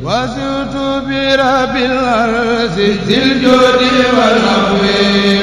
وزدت برب الأرض ذي الجود والعفو.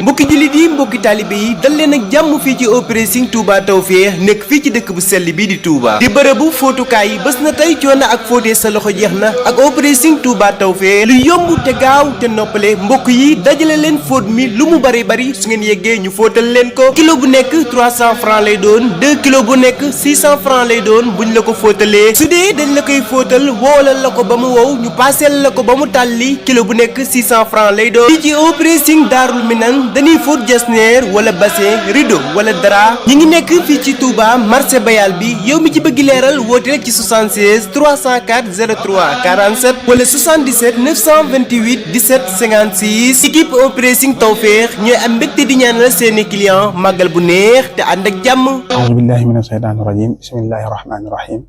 mbokki jullit yi mbokki taalibe yi dal leen ak jàmm fii ci Operation Touba Tawfekh nekk fii ci dëkk bu sell bii di Touba di bërëbu fóotukaay yi bés na tey coono ak fóotee sa loxo jeex na ak Operation Touba Tawfekh lu yomb te gaaw te noppale mbokk yi dajale leen fóot mi lu mu bari bari su ngeen yeggee ñu fóotal leen ko kilo bu nekk 300 francs lay doon 2 kilo bu nekk 600 francs lay doon buñ la ko fóotalee su dee dañ la koy fóotal woolal la ko ba mu wow ñu paaseel la ko ba mu tàlli kilo bu nekk 600 francs lay doon fii ci Operation Darou Minane dañuy fóot jasneer wala bassin rideau wala dara ñi ngi nekk fii ci Touba marché Bayal bi yow mi ci bëgg leeral woote rek ci 76 304 03 47 wala 77 928 17 56 équipe Operation Tawfekh ñooy am mbégte di ñaanal seeni client màggal bu neex te ànd ak jàmm. a'uuzu billahi mina shaytaani rajiim bismillahi rahmaani rahiim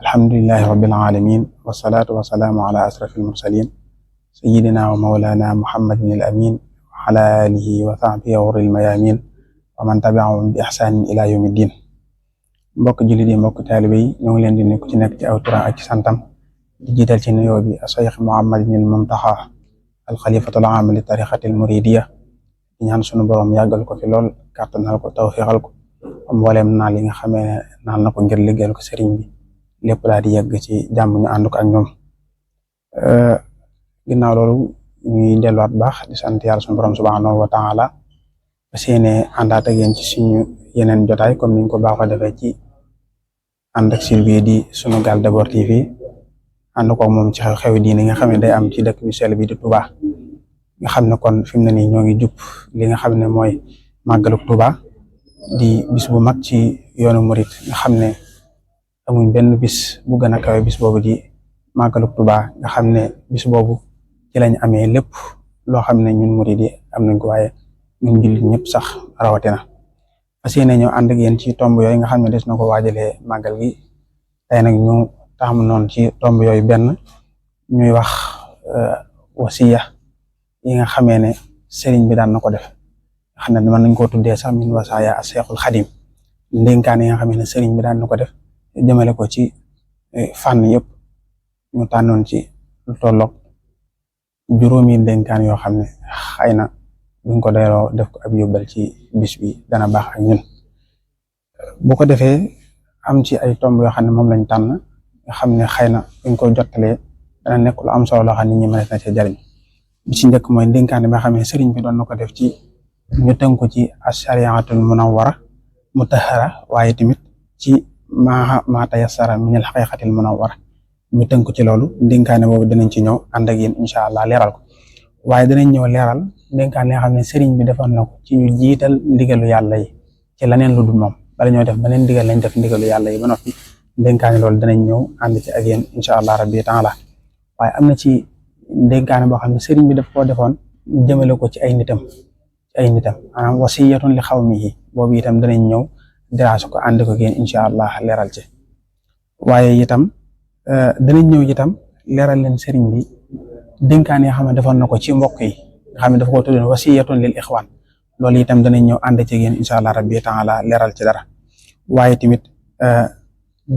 alhamdulillahi rabbil aalamiin wassalaatu wassalaamu ala ashrafil mursaliin sayyidina wa mawlaana muhammadin al amiin wa ala aalihi wa sahbihi ghurril mayaamiin wa man tabi'ahum bi ihsaanin ilaa yawmi diin. mbokk jullit yi mbokk taalibe yi ñoo ngi leen di nuyu ku ci nekk ci aw turam ak ci santam di jiital ci nuyoo bi Cheikh Mouhamadin al Muntaxa al xalifatul aam li tariqatil muridiyya di ñaan sunu borom yàggal ko fi lool kàttanal ko tawfiixal ko mboolem naal yi nga xamee ne naal na ko ngir liggéeyal ko sëriñ bi lépp daal di yegg ci jàmm ñu ànd ko ak ñoom. ginnaaw loolu ñuy delluwaat baax di sant yàlla sunu borom subhaanahu wa taala ba seene àndaat ak yéen ci suñu yeneen jotaay comme niñ ko baaxoo defee ci ànd ak sil bi di Sunugal d'abord TV ànd ko moom ci xew-xew diine nga xam ne day am ci dëkk bi sell bi di Touba nga xam ne kon fi mu ne nii ñoo ngi jub li nga xam ne mooy màggaluk Touba di bis bu mag ci yoonu murit nga xam ne amuñ benn bis bu gën a kawe bis boobu di màggaluk Touba nga xam ne bis boobu ci lañ amee lépp loo xam ne ñun murit yi am nañ ko waaye ñun jullit ñëpp sax rawatina fas yéene ñëw ànd ak yéen ci tomb yooyu nga xam ne des na ko waajalee màggal gi tey nag ñu taamu noonu ci tomb yooyu benn ñuy wax wasiya yi nga xamee ne sëriñ bi daan na ko def nga xam ne mën nañ koo tuddee sax min wasaaya a Seexul Xadim ndénkaan yi nga xamee ne sëriñ bi daan na ko def jëmale ko ci fànn yëpp ñu tànnoon ci lu tolloog juróomi ndénkaan yoo xam ne xëy na buñ ko delloo def ko ab yóbbal ci bis bi dana baax ak ñun bu ko defee am ci ay tomb yoo xam ne moom lañ tànn nga xam ne xëy na buñ ko jottalee dana nekk lu am solo loo xam ne nit ñi mën na ci jariñ bi ci njëkk mooy ndénkaane ba xam ne sëriñ bi doon na ko def ci ñu tënku ci ashariatul munawwara mutahhara waaye tamit ci ma tayassara min al haqiqatil munawwara ñu tënku ci loolu ndénkaane boobu dinañ ci ñëw ànd ak yéen incha allah leeral ko waaye danañ ñëw leeral ndénkaane nga xam ne sëriñ bi defoon na ko ci ñu jiital ndigalu yàlla yi ci leneen lu dul moom bala ñoo def beneen ndigal lañ def ndigalu yàlla yi ba noppi ndénkaane loolu danañ ñëw ànd ci ak yéen incha allah rabbi taala waaye am na ci ndénkaane boo xam ne sëriñ bi daf koo defoon jëmale ko ci ay nitam maanaam wasiyatun li xawmihi boobu itam danañ ñëw diraas ko ànd ko ak yéen incha allah leeral ci waaye itam danañ ñëw itam leeral leen sëriñ bi dénkaan yoo xam ne defoon na ko ci mbokk yi nga xam ne dafa ko tuddoon wasiyatun lil ixwaan loolu itam danañ ñëw ànd ci yéen incha allah rabbi taala leeral ci dara waaye tamit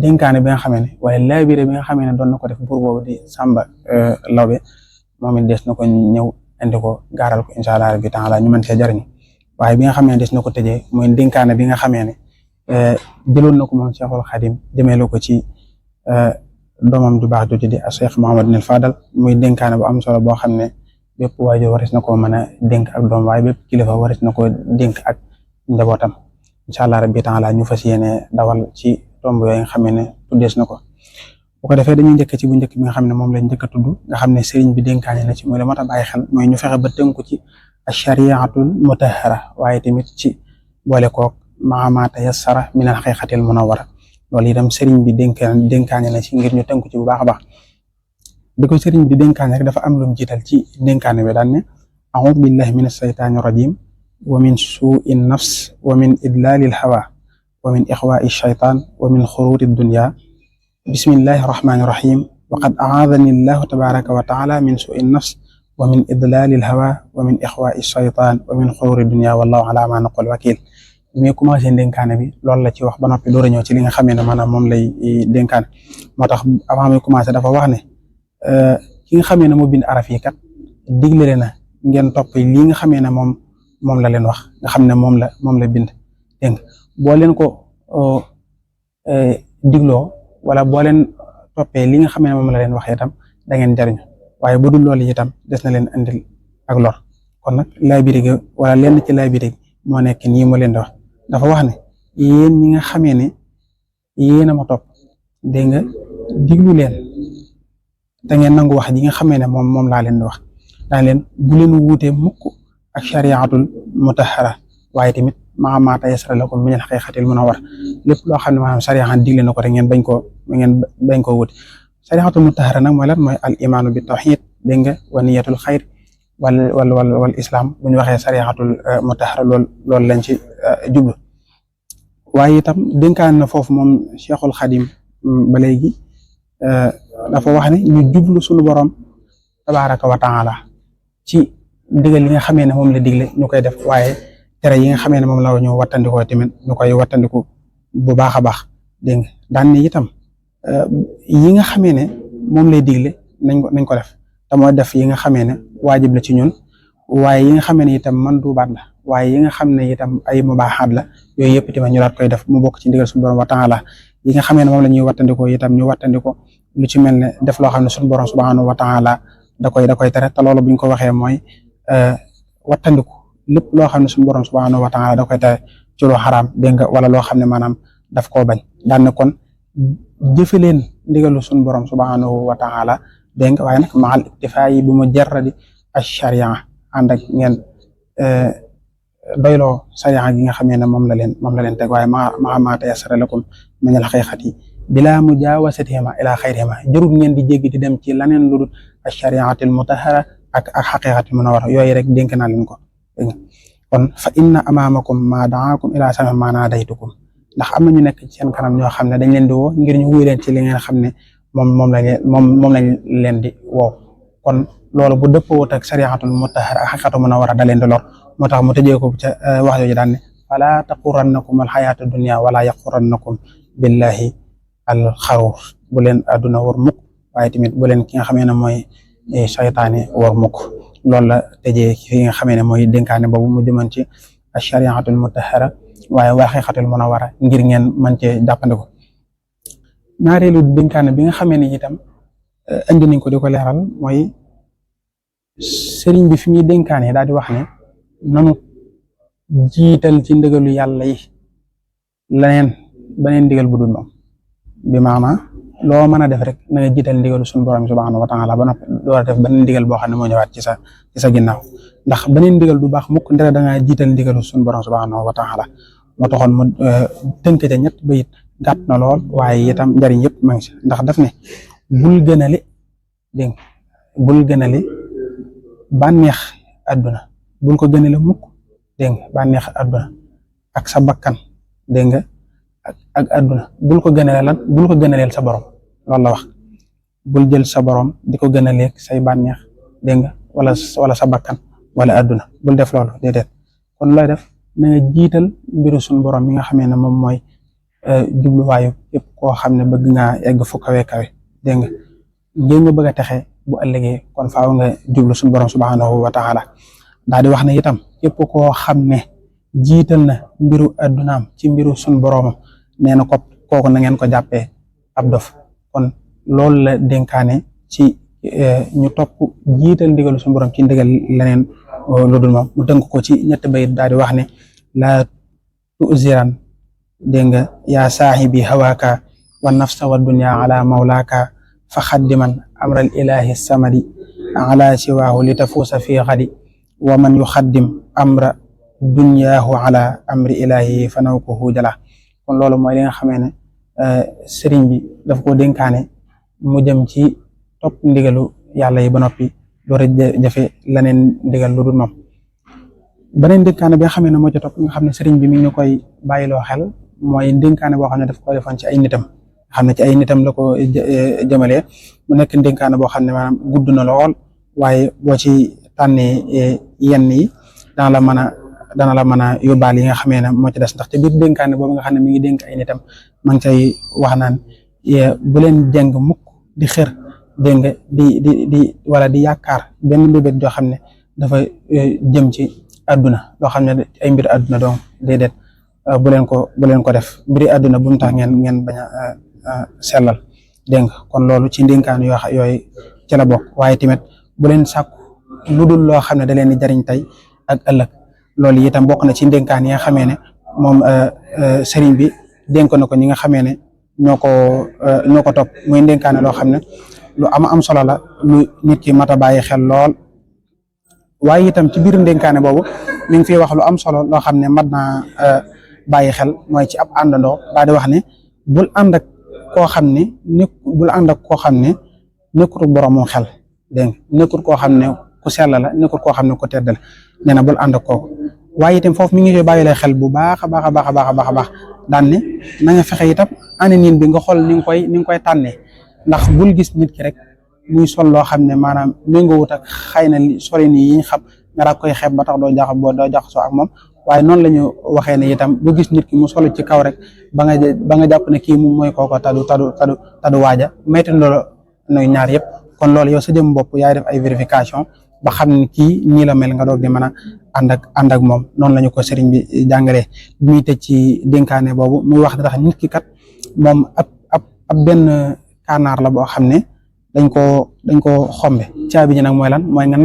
dénkaane bi nga xam ne waaye laabire bi nga xam ne doon na ko def buur boobu di Samba Lawbe moom it des na ko ñëw indi ko gaaral ko incha allah rabbi taala ñu mën cee jariñu waaye bi nga xam ne des na ko tëjee mooy dénkaane bi nga xamee ne jëloon na ko moom Cheikhul Khadim jëmeelo ko ci doomam du baax jooju di Cheikh Mouhamadou Nil Fadal muy dénkaane bu am solo boo xam ne bépp waajur waris na ko mën a dénk ak doom waaye bépp kilifa waris na ko dénk ak njabootam incha allah rabbi taala ñu fas yéene dawal ci tomb yooyu nga xam ne tuddees na ko bu ko defee dañuy njëkk ci bu njëkk bi nga xam ne moom lañ njëkk a tudd nga xam ne sëriñ bi dénkaane na ci mooy la mat a bàyyi xel mooy ñu fexe ba tënku ci ashariatul mutahhara waaye tamit ci boole koog ma tayassara min al haqiqatil munawwara loolu itam sëriñ bi dénkaane na ci ngir ñu tënku ci bu baax a baax bi ko sëriñ bi dénkaane rek dafa am lu mu jiital ci dénkaane bi daan ne a'uudu billahi min ash-shaytaani rajim wa min suu'i nafs wa min idlaalil hawa wa min ixwaa'i shaytaan wa min xuruuri dunya bismillahi rahmaani rahim wa qad a'aadani llahu tabaaraka wa taala min suu'i nafs wa min idlaalil hawa wa min ixwaa'i shaytaan wa min xuruuri dunya wallahu ala ma naqul wakiil bi muy commencé dénkaane bi loolu la ci wax ba noppi door a ñëw ci li nga xamee ne maanaam moom lay dénkaane moo tax avant muy commencé dafa wax ne ki nga xamee ne moo bind araf yi kat digle na ngeen topp lii nga xamee ne moom la leen wax nga xam ne moom la bind dégg nga boo leen ko digloo wala boo leen toppee li nga xamee ne moom la leen wax itam da ngeen jariñu waaye bu dul loolu itam des na leen andil ak lor kon nag laabire gi wala lenn ci laabire gi moo nekk nii mu leen di wax dafa wax ne yéen ñi nga xamee ne yéen a ma topp dégg nga diglu leen te ngeen nangu wax ji nga xamee ne moom laa leen di wax daa leen bu leen wuutee mukk ak shariatul mutahara waaye tamit maa tayassara lakum min al-haqiqatil munawwara lépp loo xam ne maanaam sharia digle na ko rek ngeen bañ koo wuute shariatul mutahara nag mooy lan mooy al imaanu bi tawhid dégg nga wa niyatul xayr wal islam bu ñu waxee shariatul mutahara loolu lañ ci jublu waaye itam dénkaan na foofu moom Cheikhul Xadim ba léegi dafa wax ne ñu jublu suñu borom tabaraka wa taala ci digal li nga xamee ne moom la digle ñu koy def waaye tere yi nga xamee ne moom la ñu wattandikoo tamit ñu koy wattandiku bu baax a baax dégg nga daan ne itam yi nga xamee ne moom lay digle nañ ko def te mooy def yi nga xamee ne waajib la ci ñun waaye yi nga xamee ne itam mandubaat la waaye yi nga xam ne itam ay mubaaxaat la yooyu yëpp tamit ñu daat koy def mu bokk ci ndigal suñu borom wa taala yi nga xamee ne moom la ñuy wattandikoo itam ñu wattandiko lu ci mel ne def loo xam ne suñu borom subhanahu wa taala da koy tere te loolu buñ ko waxee mooy wattandiku lépp loo xam ne suñu borom subhanahu wa taala da koy tere ci lu xaraam dégg nga wala loo xam ne maanaam daf koo bañ daan ne kon jëfe leen ndigalu suñu borom subhanahu wa taala dégg nga waaye nag maal iktifaa yi bi mujarradi ash-sharia ànd ak ngeen doyloo sharia gi nga xamee ne moom la leen teg waaye maa tayassara lakum min al-haqiqati bilaa mujaawasatihima ila xayrihima jarul ngeen di jéggi di dem ci laneen lu dul ash-shariatil mutahhara ak haqiqatil munawwara yooyu rek dénk naa leen ko kon fa inna amaamakum ma daakum ila sami ma naadaytukum ndax am na ñu nekk ci seen kanam ñoo xam ne dañ leen di woo ngir ñu wuy leen ci li ngeen xam ne moom lañ leen di woo kon loolu bu dëppoo wut ak shariatul mutahhara ak haqiqatul munawwara da leen di lor moo tax mu tëjee ko ca wax jooju daan ne fala taqurannakum alxayaatu dunya wala yaqurannakum billahi al xaruur bu leen àdduna war mukk waaye tamit bu leen ki nga xamee ne mooy saytaane war mukk loolu la tëjee fi nga xamee ne mooy dénkaane boobu mu jëman ci ashariatul mutahhara waaye wa haqiqatul munawwara ngir ngeen mën cee jàppandiko ñaareelu dénkaane bi nga xamee ne itam indi nañ ko di ko leeral mooy sëriñ bi fi muy dénkaane daal di wax ne nanu jiital ci ndigalu yàlla yi beneen ndigal bu dul moom bi maanaam loo mën a def rek na nga jiital ndigalu suñu borom subhanahu wa taala ba noppi door a def beneen ndigal boo xam ne moo ñëwaat ci sa ginnaaw ndax beneen ndigal du baax mukk ndere da ngaa jiital ndigalu suñu borom subhanahu wa taala moo taxoon mu tënk ca ñett bayit gàtt na lool waaye itam njariñ yëpp ma ngi si ndax daf ne bul gënale dégg bul gënale bànneex àdduna bul ko gënale mukk dégg nga bànneex àdduna ak sa bakkan dégg nga ak àdduna bul ko gënale lan bul ko gënaleel sa borom loolu la wax bul jël sa borom di ko gënaleeg say bànneex dégg nga wala sa bakkan wala àdduna bul def loolu déedéet kon looy def na nga jiital mbiru suñu borom mi nga xamee ne moom mooy jubluwaayu yëpp koo xam ne bëgg ngaa egg fu kawe dégg nga ngeen nga bëgg a texe bu ëllëgee kon faaw nga jublu suñu borom subhanahu wa taala daal di wax ne itam képp koo xam ne jiital na mbiru addunaam ci mbiru suñu boromam nee na kooku na ngeen ko jàppee ab dof kon loolu la dénkaane ci ñu topp jiital ndigalu suñu borom ci ndigal leneen lu dul moom mu tënk ko ci ñetti bayit daal di wax ne laa tuziran dégg nga yaa saahibi hawaaka wa nafsa wa dunya ala mawlaaka fa xaddiman amral ilahi samadi ala siwaahu li tafuusa fi xadi wa man yuxaddim amra dunyaahu ala amri ilahi fa nawkuhu jala kon loolu mooy li nga xamee ne sëriñ bi daf ko dénkaane mu jëm ci topp ndigalu yàlla yi ba noppi door a jafe leneen ndigal lu dul moom beneen dénkaane bi nga xamee ne moo ci topp nga xam ne sëriñ bi mi ngi ñu koy bàyyiloo xel mooy dénkaane boo xam ne daf ko defoon ci ay nitam xam ne ci ay nitam la ko jëmalee mu nekk dénkaane boo xam ne maanaam gudd na lool waaye boo ci tànnee yenn yi dana la mën a yóbbaal yi nga xamee ne moo ci des ndax te biir dénkaane boobu nga xam ne mi ngi dénk ay nitam ma ngi cay wax naan bu leen jeng mukk di xër dégg nga di wala di yaakaar benn mbébét joo xam ne dafa jëm ci àdduna loo xam ne ay mbir àdduna donc déedéet bu leen ko def mbiri àdduna bu mu tax ngeen bañ a sellal dégg nga kon loolu ci ndénkaan yooyu ci la bokk. waaye tamit bu leen sàkku lu dul loo xam ne da leen di jariñ tey ak ëllëg loolu itam bokk na ci ndénkaan yi nga xamee ne moom sëriñ bi dénk na ko ñi nga xamee ne ñoo ko topp muy ndénkaane loo xam ne lu am solo la lu nit ki mat a bàyyi xel lool. waaye itam ci biir ndénkaane boobu mi ngi fiy wax lu am solo loo xam ne mat naa bàyyi xel mooy ci ab àndandoo daal di wax ne bul ànd ak koo xam ne nekkul boroomu xel dégg nga nekkul koo xam ne ku sell la nekkul koo xam ne ku tedd la nee na bul ànd ak kooku. waaye itam foofu mi ngi koy bàyyi xel bu baax a baax daan ne na nga fexe itam ananin bi nga xool ni nga koy tànnee ndax bul gis nit ki rek muy sol loo xam ne maanaam méngoowut ak xëy na soli nii yi ñu xam nga daa koy xeeb ba tax doo jaxasoo ak moom. waaye noonu la ñu waxee ne itam bu gis nit ki mu solo ci kaw rek ba nga jàpp ne kii moom mooy kooko tadu waaja maytan loolu noy ñaar yëpp. kon loolu yow sa jëm bopp yaay def ay vérification ba xam ne kii ñii la mel nga doog di mën a ànd ak moom noonu la ñu ko sëriñ bi jàngalee. bi muy tëj ci dénkaane boobu muy wax tax nit ki kat moom ab benn kaanaar la boo xam ne dañ koo xombe caabi ji nag mooy lan mooy nga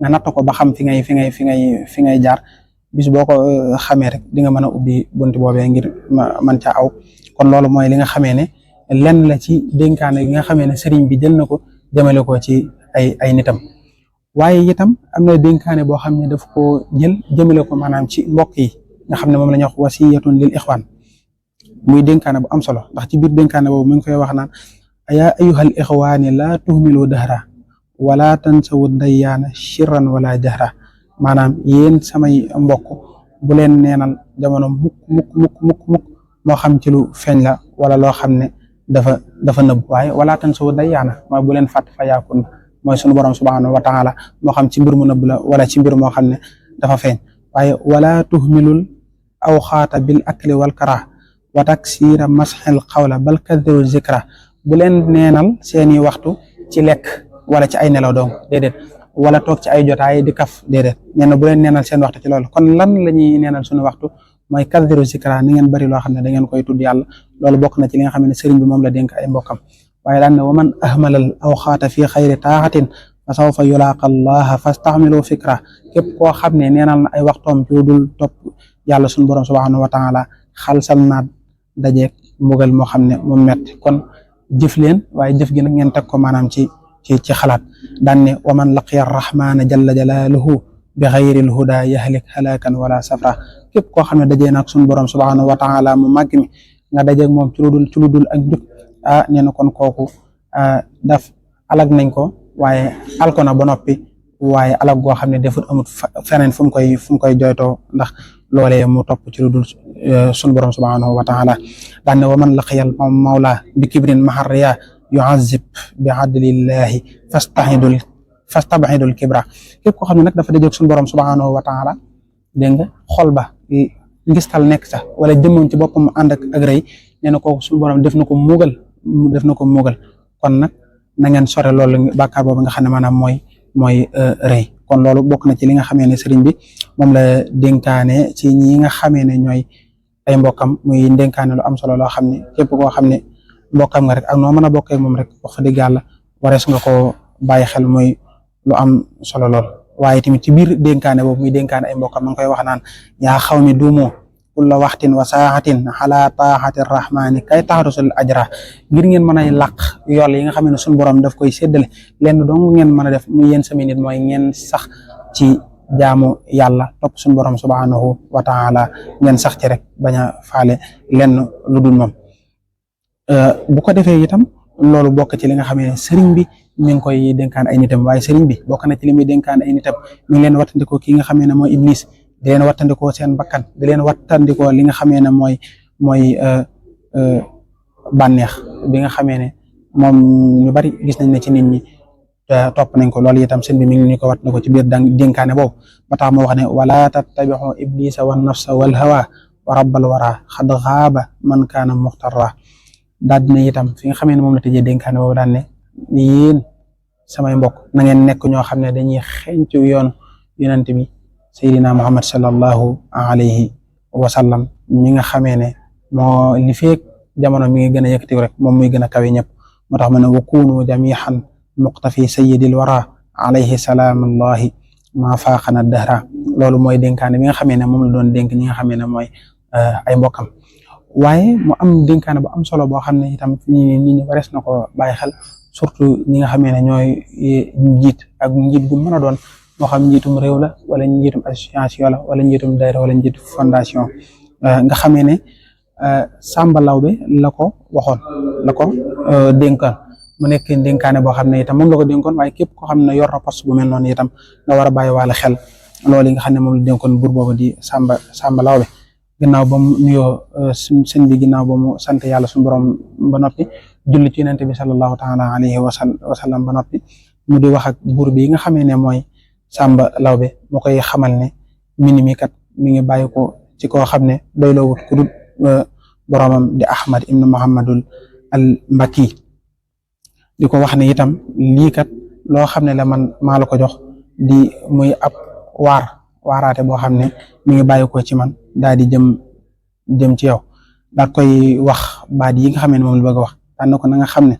natt ko ba xam fi ngay jaar bis boo ko xamee rek di nga mën a ubbi bunti boobee ngir man caa aw. kon loolu mooy li nga xamee ne lenn la ci dénkaane gi nga xamee ne sëriñ bi jël na ko jëmale ko ci ay nitam. waaye itam am na dénkaane boo xam ne daf ko jël jëmale ko maanaam ci mbokk yi nga xam ne moom la ñuy wax wasiyatun lil ixwaan muy dénkaane bu am solo ndax ci biir dénkaane boobu mi ngi koy wax naan yaa ayyuhal ixwaani laa tuhmilu dahra wala tansawu dayyaana shirran wala jahra maanaam yéen samay mbokk bu leen neenal jamono mukk moo xam ci lu feeñ la wala loo xam ne dafa nëbb waaye wala tansawu dayyaana mooy bu leen fàtte fa yaakun mooy sunu borom subhanahu wa taala moo xam ci mbir mu nëbb la wala ci mbir moo xam ne dafa feeñ. waaye wala tuhmilul awxaata bil akli wal kara wa taksira masxil xawla bal kaddiru zikra bu leen neenal seeni waxtu ci lekk wala ci ay nelaw donc déedéet wala toog ci ay jotaay di kaf déedéet nee na bu leen neenal seen waxtu ci loolu. kon lan la ñuy neenal suñu waxtu mooy kaddiru zikra ni ngeen bari loo xam ne da ngeen koy tudd yàlla loolu bokk na ci li nga xam ne sëriñ bi moom la dénk ay mbokkam. waaye daan ne wa man ahmalal awxaata fi xayri taaxatin fa sawfa yulaaqa allaha fastaxmilu fikra képp koo xam ne neenal na ay waxtoom ci dul topp yàlla suñu borom subhanahu wa taala xalsal naat dajeeg mbugal moo xam ne mu metti. kon jëf leen waaye jëf gi nag ngeen teg ko maanaam ci xalaat daan ne wa man laqiya arrahmana jalla jalaaluhu bi xayril huda yahlik halakan wala safra képp koo xam ne dajee nag suñu borom subhanahu wa taala mu màgg mi nga dajeeg moom ci lu dul ak njub nee na kon kooku daf alag nañ ko waaye alko na ba noppi waaye alag goo xam ne defut amut feneen fu mu koy jooytoo ndax loolee mu topp ci lu dul sunu borom subhanahu wa taala daan ne wa man laqiyal mawla bi kibrin maharriya yuazib bi adlillahi fastabhidul kibra képp koo xam ne nag dafa dajeeg sunu borom subhanahu wa taala dégg nga xol ba ngistal nekk sax wala jëmmoon ci boppam ànd ak rëy nee na kooku sunu borom def na ko mugal kon nag na ngeen sore loolu bàkkaar boobu nga xam ne maanaam mooy rëy. kon loolu bokk na ci li nga xamee ne sëriñ bi moom la dénkaane ci ñi nga xamee ne ñooy ay mbokkam muy dénkaane lu am solo loo xam ne képp koo xam ne mbokkam nga rek ak noo mën a bokkee moom rek wax fa dëgg yàlla warees nga ko bàyyi xel muy lu am solo lool. waaye tamit ci biir dénkaane boobu muy dénkaane ay mbokkam ma ngi koy wax naan yaa xaw mi duumoo kulla waxtin wa saaxatin ala taaxati rahmaani kay taxarusul ajra ngir ngeen mën a làq yool yi nga xam ne suñu borom daf koy séddale lenn dong ngeen mën a def muy yéen sami nit mooy ngeen sax ci jaamu yàlla topp suñu borom subhanahu wa taala ngeen sax ci rek bañ a faale lenn lu dul moom. bu ko defee itam loolu bokk ci li nga xam ne sëriñ bi mi ngi koy dénkaan ay nitam waaye sëriñ bi bokk na ci li muy dénkaan ay nitam mi ngi leen wattandikoo ki nga xam ne mooy iblis di leen wattandikoo seen bakkan di leen wattandikoo li nga xamee ne mooy bànneex bi nga xamee ne moom ñu bari gis nañ ne ci nit ñi topp nañ ko loolu itam sëñ bi mi ngi ñu ko wattandikoo ci biir dénkaane boobu ba tax mu wax ne wala tattabi'u iblisa wan nafsa wal hawa wa rabbal wara xad xaaba man kaana muxtarra daal dina itam fi nga xamee ne moom la tëjee dénkaane boobu daan ne yéen samay mbokk na ngeen nekk ñoo xam ne dañuy xeeñtu yoon yonent bi Seydina Muhammad sallallahu alayhi wa sallam mi nga xamee ne moo li feek jamono mi ngi gën a yëkkati rek moom muy gën a kawe ñëpp moo tax ma ne wa kunu jamihan muqtafi sayyidil wara alayhi salaamullahi ma faaqana dahra loolu mooy dénkaane bi nga xamee ne moom la doon dénk ñi nga xamee ne mooy ay mbokkam waaye mu am dénkaane bu am solo boo xam ne itam ñi warees na ko bàyyi xel surtout ñi nga xamee ne ñooy njiit ak njiit gu mën a doon moo xam njiitum réew la wala njiitum association la wala njiitum daayira wala njiitum fondation nga xamee ne Samba Lawbe la ko waxoon la ko dénkaan mu nekk dénkaane boo xam ne itam moom la ko dénkoon waaye képp koo xam ne yor na poste bu mel noonu itam nga war a bàyyi waale xel loolu yi nga xam ne moom la dénkoon buur boobu di Samba Lawbe ginnaaw ba mu nuyoo sëñ bi ginnaaw ba mu sant yàlla suñu borom ba noppi julli ci yonent bi sallallahu taala alayhi wa sallam ba noppi mu di wax ak buur bi nga xamee ne mooy Samba Lawbe moo koy xamal ne mini mi kat mi ngi bàyyi ko ci koo xam ne doyloo wut ku dul boromam di Ahmad ibnu Muhammadul al Mbaki di ko wax ne itam lii kat loo xam ne la man maa la ko jox di muy ab waaraate boo xam ne mi ngi bàyyi ko ci man daal di jëm ci yow daal koy wax baat yi nga xam ne moom la bëgg a wax daan na ko na nga xam ne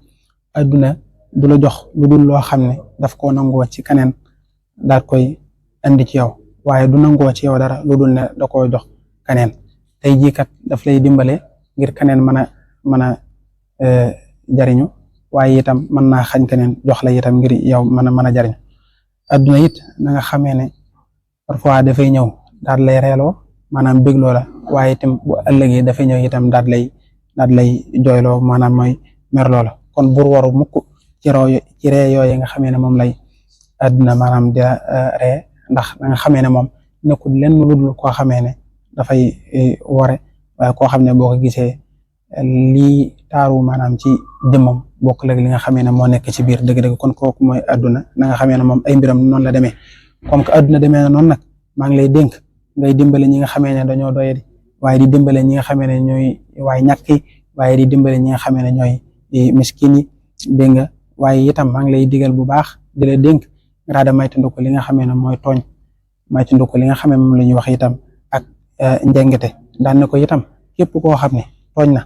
adduna du la jox lu dul loo xam ne daf koo nangoo ci keneen daal koy andi ci yow waaye du nangoo ci yow dara lu dul ne da koo jox keneen tey jii kat daf lay dimbale ngir keneen mën a jariñu waaye itam mën naa xañ keneen jox la itam ngir yow mën a jariñu adduna it na nga xamee ne parfois dafay ñëw daal lay reeloo maanaam bégloo la waaye itam bu ëllëgee dafay ñëw itam daal lay jooyloo maanaam mooy merloo la kon bur waru mukk ci ree yooyu nga xamee ne moom lay adduna maanaam di ree ndax na nga xamee ne moom nekkul lenn lu dul koo xamee ne dafay ware waaye koo xam ne boo ko gisee lii taaru maanaam ci jëmmam bokk léegi li nga xamee ne moo nekk ci biir dëgg-dëgg kon kooku mooy adduna na nga xamee ne moom ay mbiram noonu la demee comme que adduna demee na noonu nag maa ngi lay dénk ngay dimbale ñi nga xamee ne dañoo doyadi waaye di dimbale ñi nga xamee ne ñooy waaye ñàkk yi waaye di dimbale ñi nga xamee ne ñooy miskin yi dégg nga waaye itam maa ngi lay digal bu baax di la dénk nga daal di maytandu ko li nga xamee ne mooy tooñ maytandu ko li nga xamee moom la ñuy wax itam ak njengete daan na ko itam képp koo xam ne tooñ na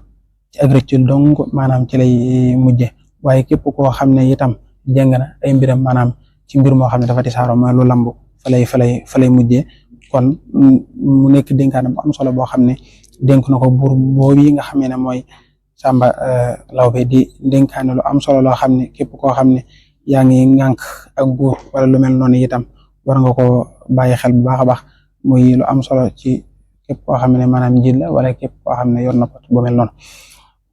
ci ak rëccul donc maanaam ci lay mujje waaye képp koo xam ne itam jeng na ay mbiram maanaam ci mbir moo xam ne dafa tisaaroo mooy lu lambu fa lay mujjee kon mu nekk dénkaane bu am solo boo xam ne dénk na ko buur boobu yi nga xamee ne mooy Samba Lawbe di dénkaane lu am solo loo xam ne képp koo xam ne yaa ngi ŋànk ak nguur wala lu mel noonu itam war nga ko bàyyi xel bu baax a baax muy lu am solo ci képp koo xam ne maanaam njiit la wala képp koo xam ne yor na ko bu mel noonu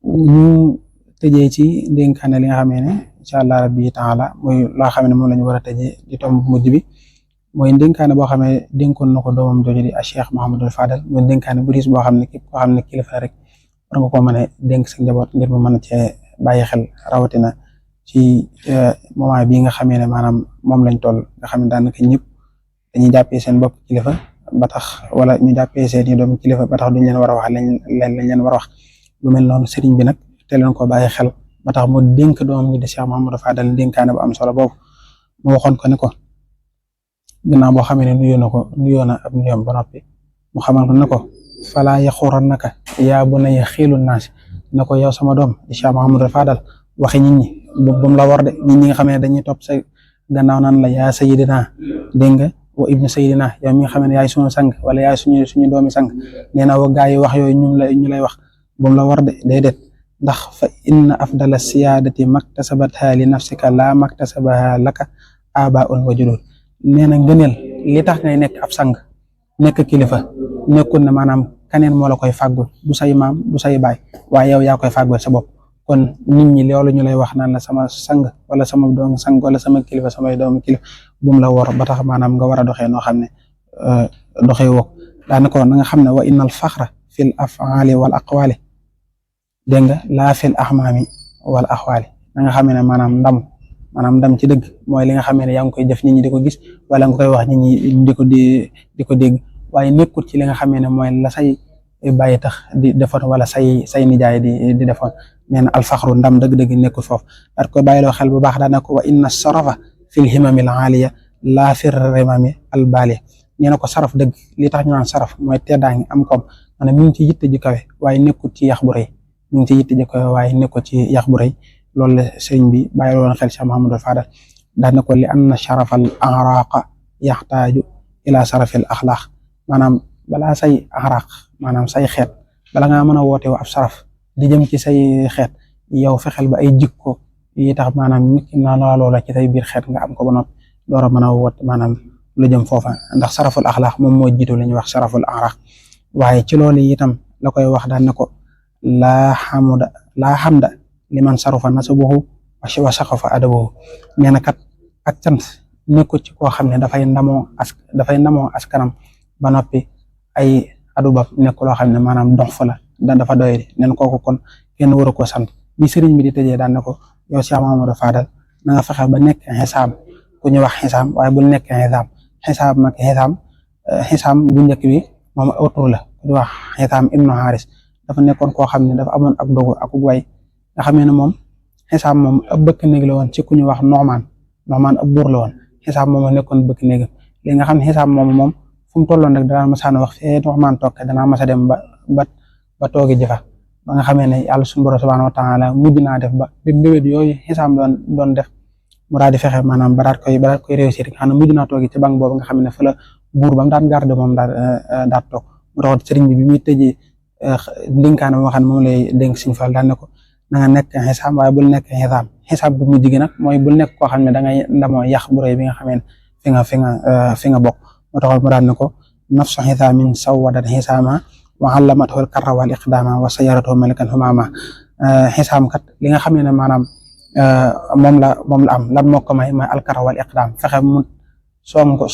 ñu tëjee ci dénkaane li nga xamee ne incha allah rabbi taala muy loo xam ne moom la ñu war a tëjee di tomb mujj bi mooy dénkaane boo xam ne dénkoon na ko doomam jooju di Cheikh Mouhamadul Fadal mooy dénkaane bu riis boo xam ne képp koo xam ne kilifa rek war nga koo mën a dénk sa njaboot ngir mu mën a cee bàyyi xel rawatina ci moment bii nga xamee ne maanaam moom lañ toll nga xam ne daanaka ñëpp dañuy jàppee seen bopp kilifa ba tax wala ñu jàppee seen i doom kilifa ba tax duñ leen war a wax lañ leen war a wax lu mel noonu sëriñ bi nag te leen ko bàyyi xel ba tax mu dénk doomam ñi di Cheikh Mouhamadou Fadal dénkaane bu am solo boobu mu waxoon ko ne ko ginnaaw boo xamee ne nuyoo na ab nuyoom ba noppi mu xamal ko ne ko falaa yaxurannaka yaa bunayya xiilu naas ne ko yow sama doom di Cheikh Mouhamadou Fadal waxi nit ñi bu mu la war de nit ñi nga xam ne dañuy topp sa gannaaw naan la yaa sayidina dégg nga wa ibnu sayidina yow mi nga xam ne yaay suñu sang wala yaay suñu doomi sang nee na wa gaa yi wax yooyu ñu lay wax bu mu la war de déedéet ndax fa inna afdala siyaadati maktasabatha li nafsika la maktasabaha laka abaun wa judud nee na ngëneel li tax ngay nekk ab sang nekk kilifa nekkul ne maanaam kaneen moo la koy fàggul du say maam du say baay waaye yow yaa koy fàggul sa bopp kon nit ñi loolu ñu lay wax naan la sama sang wala sama doom sang wala sama kilifa samay doomu kilifa bu mu la wor ba tax maanaam nga war a doxee noo xam ne doxee woo daanaka na nga xam ne wa innal faxra fil af'ali wal aqwali dégg nga laa fil ahmaami wal axwaali na nga xamee ne maanaam ndam ci dëgg mooy li nga xamee ne yaa ngi koy def nit ñi di ko gis wala nga koy wax nit ñi di ko dégg waaye nekkul ci li nga xamee ne mooy la say bàyyi tax di defoon wala say nijaay di defoon nee na alfaxru ndam dëgg-dëgg nekkul foofu daat koy bàyyiloo xel bu baax daana ko wa inna sarafa fil himamil aaliya laa fir rimami albaaliya nee na ko saraf dëgg li tax ñu naan saraf mooy teddaangi am koom maanaam mi ngi ci yitte ji kawe waaye nekkul ci yax bu rëy mi ngi ci yitte ji kawe waaye nekkul ci yax bu rëy loolu la sëriñ bi bàyyiloo woon xel Cheikh Mouhamadou Fadal daana ko li anna sharafal araqa yaxtaaju ila sarafil axlaaq maanaam balaa say axraq maanaam say xeet bala ngaa mën a woote ab saraf di jëm ci say xeet yow fexeel ba ay jikko yi tax maanaam nit ki naa loola ci say biir xeet nga am ko ba noppi door a mën a woote maanaam lu jëm foofa ndax saraful axlaaq moom moo jiitu li ñuy wax saraful axraq waaye ci loolu itam la koy wax daan ne ko laa xamda liman sarufa nasabuhu wa saqafa adabuhu nee na kat ak cant nekku ci koo xam ne dafay ndamoo askanam ba noppi ay adubam nekk loo xam ne maanaam dox fa la dafa doy nen kooku kon kenn waru ko sant bi sëriñ bi di tëjee daan ne ko yow Cheikh Mamadou Fadal na nga fexe ba nekk xisaam ku ñu wax xisaam waaye bul nekk xisaam nag xisaam bu njëkk bi moom autour la ku ñu wax xisaam ibnu Haris dafa nekkoon koo xam ne dafa amoon ak dogu ak way nga xamee ne moom xisaam moom ab bëkk néeg la woon ci ku ñu wax Noomaan ab buur la woon xisaam moom nekkoon bëkk néegam li nga xam ne xisaam moom fu mu tolloon rek danaa masaan wax fee Noomaan toog danaa masa dem ba toogi jëfa ba nga xamee ne yàlla suñu borom subhanahu wa taala mujj naa def ba mbébét yooyu xisaam doon def mu daal di fexe maanaam ba daat koy réussir nga xam ne mujj naa toogi ci banque boobu nga xam ne fa la buur ba mu daan garde moom daat toog mu taxoon sëriñ bi muy tëjee ndénkaane moo xam ne moom lay dénk Sëriñ Fall daan ne ko na nga nekk xisaam waaye bul nekk xisaam bu mujj gi nag mooy bul nekk koo xam ne da ngay ndamoo yàq bu rëy bi nga xamee ne fi nga bokk moo taxoon mu daan ne ko nafsu xisaamin sawwadat xisaama wa allamatul karra wal iqdama wa sayaratu malikan humama xisaam kat li nga xamee ne maanaam moom la am lan moo ko may mooy alkarra wal iqdam fexe mu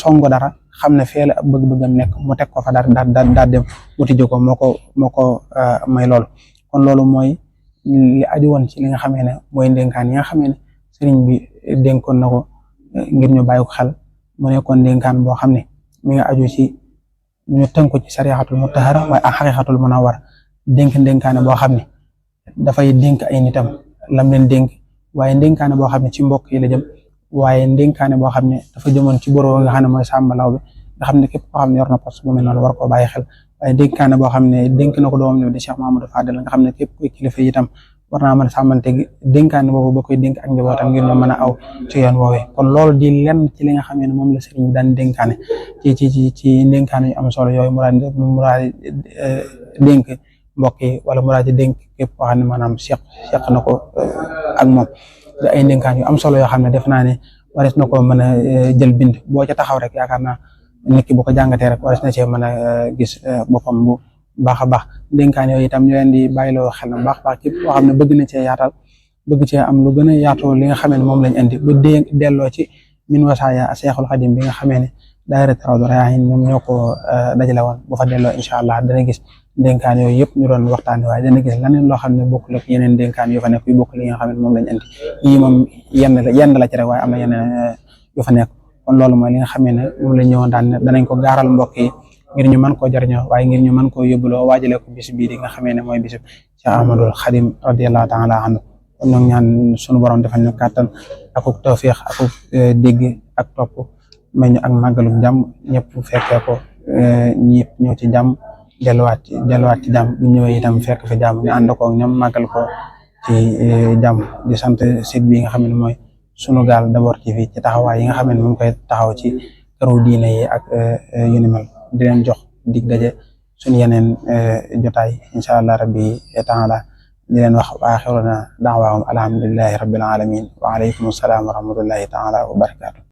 songo dara xam ne fee la ab bëgg-bëggam nekk mu teg ko fa daal dem wuti ji ko moo ko may loolu kon loolu mooy li aju woon ci li nga xamee ne mooy ndénkaan yi nga xamee ne sëriñ bi dénkoon na ko ngir ñu bàyyi ko xel mu nekkoon ndénkaan boo xam ne mi nga aju ci ñu tënku ci sariyatul mutahara waaye ak xaqiqatul munawwara ndénkaane boo xam ne dafay dénk ay nitam lam leen dénk waaye ndénkaane boo xam ne ci mbokk yi la jëm waaye ndénkaane boo xam ne dafa jëmoon ci boro nga xam ne mooy sàmbalaw bi nga xam ne képp koo xam ne yor na poste bu mel noonu war koo bàyyi xel waaye dénkaane boo xam ne dénk na ko doomam ne di Cheikh Mamadou Fadel nga xam ne képp kuy kilifa itam war naa mën a sàmmante dénkaane boobu ba koy dénk ak njabootam ngir ñu mën a aw ci yoon woowee kon loolu di lenn ci li nga xam ne moom la sëriñ bi daan dénkaane ci dénkaane yu am solo yooyu mu daal dénk mbokk yi wala mu daal di dénk képp koo xam ne maanaam seq na ko ak moom ay dénkaan yu am solo yoo xam ne def naa ne wares na ko mën a jël bind boo ca taxaw rek yaakaar naa nit ki bu ko jàngatee rek wares na cee mën a gis boppam bu baax a baax dénkaan yooyu itam ñu leen di bàyyiloo xel na baax képp koo xam ne bëgg na cee yaatal bëgg cee am lu gën a yaatoo li nga xamee ne moom lañ indi bu delloo ci min wasaaya Seexul Xadim bi nga xamee ne daayira Rawdu Rayaahiin ñoom ñoo ko dajale woon bu fa delloo incha allah dana gis dénkaan yooyu yëpp ñu doon waxtaanee waaye dana gis leneen loo xam ne bokkul ak yeneen dénkaan yu fa nekk yu bokkul li nga xam ne moom lañ indi yii moom yenn la ci rek waaye am na yeneen yu fa nekk kon loolu mooy li nga xamee ne moom lañ ñëwoon danañ ko gaaral mbokk yi ngir ñu mën koo jariñoo waaye ngir ñu mën koo yóbbuloo waajalee ko bis bii di nga xamee ne mooy bisu Cheikh Ahmadul Xadim radiyallahu taala anhu kon ñoo ñaan sunu borom defal ñu kàttan akuk tawfiix akuk dégg ak topp may ñu ak màggalu jàmm ñëpp fekkee ko ñëpp ñëw ci jàmm delluwaat ci jàmm bu ñëwee itam fekk fi jàmm ñu ànd ko ñoom màggal ko ci jàmm di sant site bi nga xam ne mooy Sunugal d'abord TV ci taxawaay yi nga xam ne mu ngi koy taxaw ci këru diine yi ak yu ni mel di leen jox dig daje suñu yeneen jotaay incha allah rabbi taala di leen wax wa axiruna da'waahum alhamdulillahi rabbil alamin wa alaykum assalaam wa rahmatullahi taala wa barakatuh